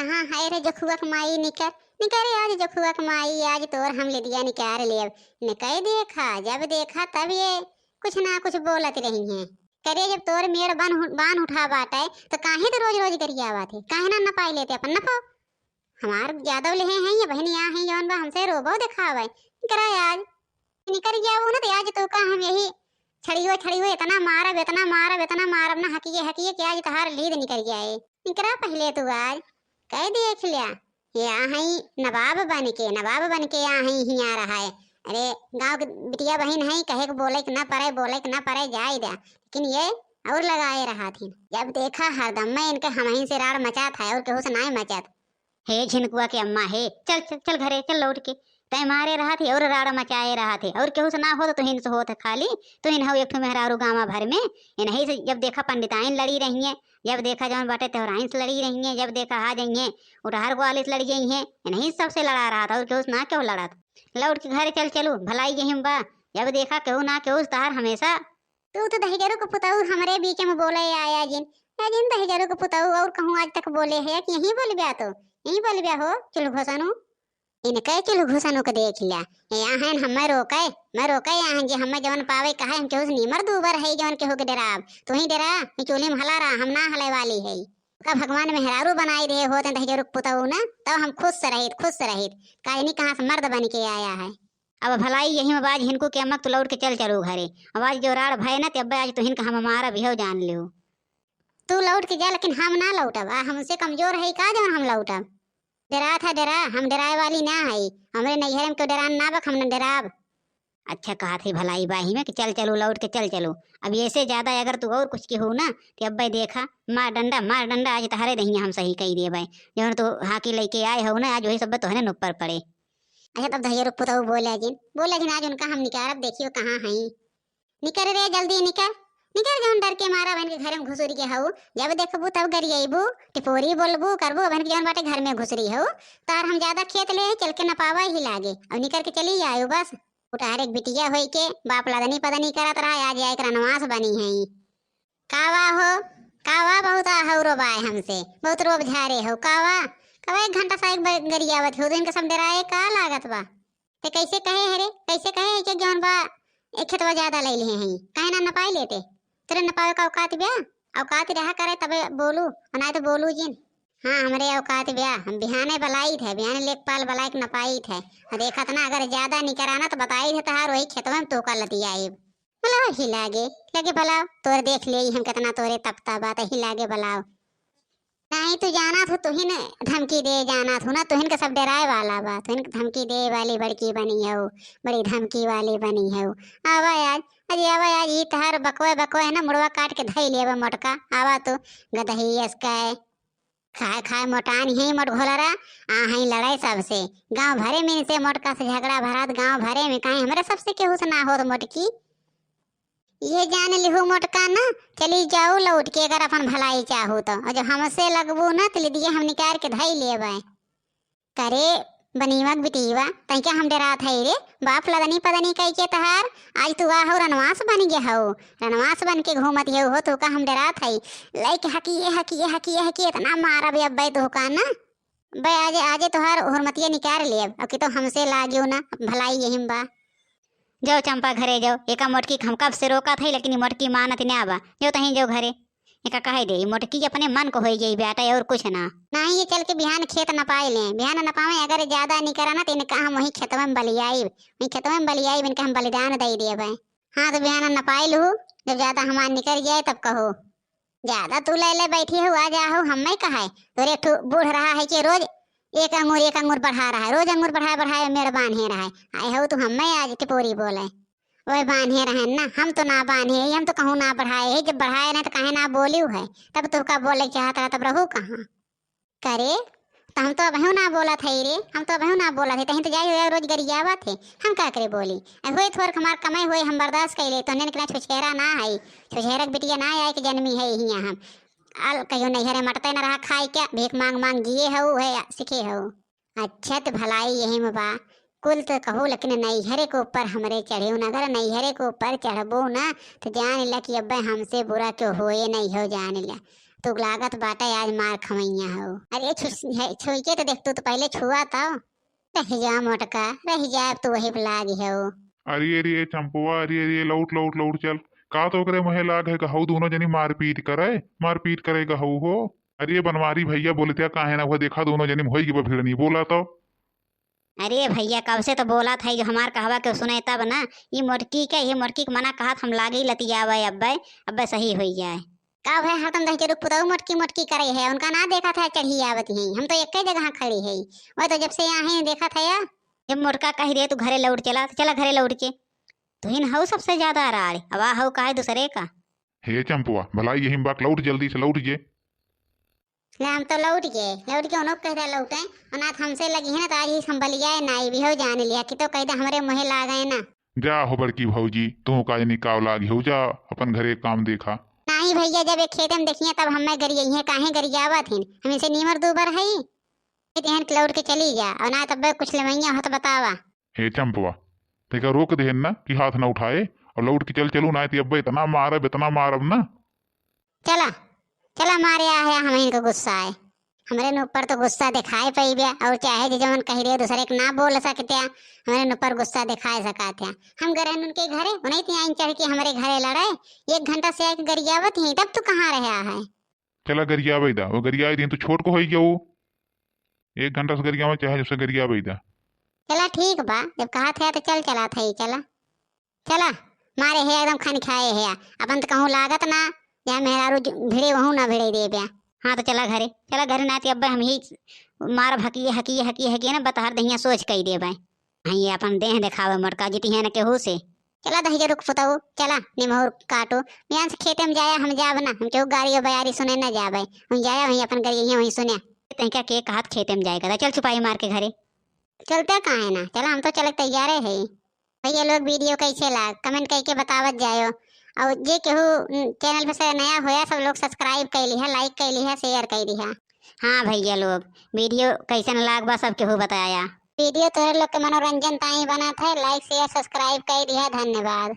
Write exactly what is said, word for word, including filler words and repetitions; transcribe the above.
कहाँ है रे जोखुआ के माई, निकर, निकर रे आज जोखुआ के माई, आज तोर हम लिदिया निकार लेब। निकर देखा, जब देखा तब ये कुछ ना कुछ बोलत रही हैं। करे जब तोर मेड़ बान हु-, बान उठा बाटे, तो काहे तो रोज रोज गरियावत है, काहे ना नपाई लेते अपन नपाओ। हमार यादव लेहे हैं ये बहनी आ हैं जौन बा हमसे रोबो देखावे। निकरा आज, निकर गया वो ना तो आज तो का हम यही छड़ियो छड़ियो इतना मारब, इतना मारब, इतना मारब ना हकिए हकिए कि आज तोहार लीद निकर जाए। निकरा पहले तू आज, कह देख लिया। ये आ हैं नवाब बन के, नवाब बन के आ हैं हियाँ रहा है। अरे गाँव के बिटिया बहिन है, कहे के बोले के ना पड़े, बोले के ना पड़े, जाए द्या। लेकिन ये और लगाए रहा थी। जब देखा हरदम मैं इनके हमहीं से राड़ मचात है और केहू से नाय मचात। हे झिनकुआ के अम्मा हे, चल, चल, चल घरे, चल लौट के। तै मारे रहत है और राड़ मचाए रहत है और केहू से ना होत, तुहिन से होत है खाली। तुहिन हऊ एक ठो मेहरारू गाँवा भर में। इनही से जब देखा पंडिताइन लड़ी रही हैं, जब देखा जौन बाटे तेहराइन से लड़ी रही हैं, जब देखा आ जाई हैं उठहर ग्वाली से लड़ी जाई हैं। इनही सबसे लड़ा रहत और केहू से ना केहू लड़त। लौट के घरे चल चलू, भलाई यही में बा। जब देखा केहू ना केहू से तहार हमेशा। तू तो दहिजरू के पुतऊ हमरे बीच में बोले आया जिन। या जिन दहिजरू के पुतऊ और कहूँ आज तक बोले है कि यहीं बोलब्या तो, यहीं बोलब्या हो चुलघोसनू। इनके चुलघोसनू के देख लिया। ये यहाँ हमें रोके, मैं रोके यहाँ जे हमें जवन पावे कहे हम केहू से नीमर दूबर है जवन केहू के डराब। तू ही डरा, ये चूल्ही में हला रहा, हम ना हले वाली है। का भगवान मेहरारू बनाई दे होते दहिजरू के पुतऊ ना, तब हम खुश से रहित, खुश से रहित। काहे नहीं कहाँ से मर्द बन के आया है। अब भलाई यही में बाज हिनको के अम्मा तू लौट के चल चलो घरे। अब आज जो राड़ भय ना, ते अब्बे आज तुहिन का हम मारब, इहो जान लियो। तू लौट के जा, लेकिन हम ना लौटब। आ हमसे कमजोर है का जौन हम लौटब? डरा था डरा, हम डराए वाली ना है। हमरे नैहर में तो डरान ना बक, हम न डराब। अच्छा कहा थी भलाई बाही में कि चल चलो, लौट के चल चलो। अब ऐसे ज्यादा अगर तू और कुछ की हो ना, तो अब्बे देखा, मार डंडा, मार डंडा, आज तहरे दहिया हम सही कही देबे। जौन तू हाकी लेके आए हो ना, आज वही सब तोहरे ऊपर पड़े। अच्छा तब दहिजरू पुतऊ बोला जिन, बोला जिन आज उनका हम निकारब, देखियो कहाँ हैं। निकर रे, जल्दी निकर, निकर, जौन डर के मारा बहन के घर में घुसुरी के हऊ। जब देखबू तब गरियबू, टिपोरी बोलबू, करबू, बहन के जौन बाटे घर में घुसरी हऊ। तार हम ज्यादा खेत ले चल के नपावा ही लागे, अब निकर के चली आयु बस। उठारे के बिटिया होई के बाप लदनी पदनी करत रहा, आज आए के रनवास बनी है। कावा हो, कावा बहुत आहू रोबाए हमसे, बहुत रोब झारे हो, कावा, कावा एक घंटा से एक ब-, गरियावत हो, तो इनके सब डराए का लागत बा? ते कैसे कहे है रे, कैसे कहे है कि जौन बा एक खेतवा ज्यादा ले लिए हैं, काहे ना नपाई लेते? तेरे नपावे का औकात ब्या? औकात रहा करे तबे बोलू, और ना तो बोलू जिन। हाँ, हमरे औकात ब्या, हम बिहाने बलाइत है, बिहाने लेखपाल बलाइक नपाइत है। और देखत ना, अगर ज्यादा निकराना तो बताई थे तहार वही खेतवा में तोका लतियाइब। बोला, "ही लागे, लागे बलाओ, तोरे देख लेई हम कितना तोरे तपता बा, त ही लागे बलाओ।" नहीं, तू जाना थू, तुहिन धमकी दे जाना थू ना, तुहिन के सब डराए वाला बा, तुहिन के धमकी दे वाली बड़की बनी हऊ, बड़ी धमकी वाली बनी हऊ। आवा आज, अरे आवा आज, ई तहार बकवे, बकवे है ना, मुड़वा काट के धई लेबे मोटका। आवा तू, गदही असकाए। खाए खाए मोटान ही मोट घोलरा, आ हई लड़ाई सबसे। गांव भरे में इनसे मोटका से झगड़ा भरात, गांव भरे में काहे हमरे सबसे केहू से ना होत मोटकी। ये जान लिहू मोटका ना, चली जाऊ लौट के अगर अपन भलाई चाहू तो। और जब हमसे लगबू ना, तो लिदिया हम निकाल के धई लेबै। करे बनीवा के बिटीवा, तैं क्या हम डरात है रे? बाप लदनी पदनी कह के तहार, आज तू आ हो रनवास बन गया हो, रनवास बन के घूमत हो, हो तू का हम डरात है? लइके हकिए, हकिए, हकिए, हकिए, इतना मारब अब्बे तू का ना। बे आजे, आजे तोहार हुरमतिया निकार लेब, अब कि तो हमसे लागियो ना, भलाई यही में बा। जाओ चंपा घरे जाओ, एका मोटकी के हम कब से रोकत है, लेकिन ई मोटकी मानत ना बा। जाओ तहीं जाओ घरे। एका कहे दे, ई मोटकी अपने मन को होई गई बेटा, और कुछ ना। नहीं, ये चल के बिहान खेत नपाए ले, बिहान नपावे, अगर ज्यादा निकरा ना, तो इनका हम वहीं खेतवा में बलियाई, वहीं खेतवा में बलियाई, इनका हम बलिदान दे देबे। हाँ, तो बिहान नपाए लू, जब ज्यादा हमार निकर जाए, तब कहो। ज्यादा तू ले ले बैठी हो, आ जा हो, हम्मे कहे। तोरे एक ठो बूढ़ रहा है कि रोज एक अंगूर, एक अंगूर बढ़ा रहा है, रोज अंगूर बढ़ाए, बढ़ाए मेड़ बांधे रहा है। आए हो तू हम्मे आज टिपोरी बोले। ओए बांधे रहे ना, हम तो ना बांधे, हम तो कहूँ ना बढ़ाए है, जब बढ़ाए नहीं तो काहे ना बोलियो है, तब तो का बोले चाहत रहा, तब रहू कहाँ? करे, तो हम तो अबहू ना बोलत है रे, हम तो अबहू ना बोलत है, तहीं तो जाई हो रोज गरियावत है, हम का करे बोली? अब होए थोर हमार कमाई होए, हम बर्दाश्त कर ले, तो निकला छुछेरा ना है, छुछेरा के बिटिया ना आए के जन्मी है हियाँ हम। आल कहियो नैहरे मटते न रहा खाए क्या, भीख मांग मांग जिए हो, है सीखे हो। अच्छा तो भलाई यही में बा, कुल तो कहू, लेकिन नैहरे के ऊपर हमरे चढ़े न, अगर नैहरे के ऊपर चढ़बो ना, तो जान ला कि अब्बे हमसे बुरा क्यों होए नहीं हो, जान ला। तू लागत बाटे आज मार खवइया हो। अरे छु-, है, छुई के तो देख, तू तो पहिले छुआ तो। रह जा मोटका, रह जा, अब तू वही पे लाग हो। अरे, अरे, ए चंपुआ, अरे, अरे, लौट, लौट, लौट चल। का तो ओकरे मुँहे लाग है, कहू दोनों जनी मारपीट करे, मारपीट करे कहू हो। अरे, बनवारी भइया बोलत्या काहे ना हुआ, देखा दोनों जनी में होई गई बा भिड़नी, बोला तो। अरे भइया, कब से तो बोलत है, जो हमार कहवा के सुने तब ना। ई मोटकी के, ये मोटकी के मना कहत हम लागे लतियावे, अब्बे, अब्बे सही होई जाए। का भय हरदम दहिजरू पुतऊ मोटकी मोटकी करे है, उनका ना देखत है चढ़ी आवत ही, हम तो एक्के जगह खड़ी है। वह तो जब से यहाँ ही देखत है, जब मोटका कही रहे तू घरे लौट चला, तो चला घरे लौट के। तुहिन हऊ सबसे ज्यादा अराड़, अब आ हऊ काहे दूसरे का। हे चंपुआ, भलाई यही में बाक, लौट जल्दी से लौट जे। ले हम तो लौट गए, लौट के उन्हों कह दे लौटे, और ना तो हमसे लगी है ना तो आज ही हम बलियाए ना, ये भी हो जान लिया कि तो कह दे हमरे मुँहे लाग गए ना। जा हो बड़की भौजी, तू का जनी काव लागी हो, जा अपन घरे काम देखा। नहीं भइया, जब एक खेते में देखिए तब हमें गरियाई है, काहे गरियावत हिन, हम इनसे नीमर दूबर है। तेहन के लौट के चली जा, और ना तब कुछ लेवैया हो तो बतावा। हे चंपवा, तेका रोक देहन ना कि हाथ ना उठाए, और लौट के चल चलू, ना तो अब्बे इतना मारब, इतना मारब ना। चला, चला मारे आ है, हम इनको गुस्सा है। हमरे न ऊपर तो गुस्सा दिखाए पइबे, और चाहे जे जवन कही रहे दूसरे के ना बोल सकते हैं, हमरे न ऊपर गुस्सा दिखाए सकते हैं। हम गए रहन उनके घरे, उन्हीं ती आइन चढ़ के हमरे घरे लड़े, एक घंटा से आके गरियावत ही, तब तू कहाँ रहे आ है? चला गरियावे दा, वो गरियाए दिन तो छोट को होई गया वो। एक घंटा से गरियावे, चाहे जब से गरियावे दा। चला ठीक बा, जब कहा थे तो चल चला थे, चला। चला, मारे है एकदम खन खाए है, अपन तो कहूँ लागत ना, या मेहरारू ज-, भिड़े वहूँ ना भिड़े देबे। हाँ तो चला घरे, चला घरे, ना तो अब्बे हम ही मारब हकिए, हकिए, हकिए, हकिए ना बतहर दहिया सोच कई देबे। हाँ, ये अपन देह देखावे मोटका, जीती है ना केहू से। चला दहिजरू के पुतऊ, चला निमहूर काटू। मियाँ से खेते में जाया, हम जाब ना, हम केहू गारी और बयारी सुने ना जाबे। हम जाया वहीं अपन गरिया वहीं सुने। तैका के कहत खेते में जाए का, चल चुपाई मार के घरे। चलते काहे ना, चला हम तो चले के तैयारे है। भइया लोग video कैसे लाग, comment करके बतावत जायो। और जे केहू, उम, channel पे से नया होया, सब लोग subscribe कर लिहा, like कर लिहा, share कर लिहा। हाँ भइया लोग, video कैसन लाग बा सब केहू बताया। Video तोहरे लोग के मनोरंजन ताई बनत है, like, share, subscribe कर दिहा, धन्यवाद।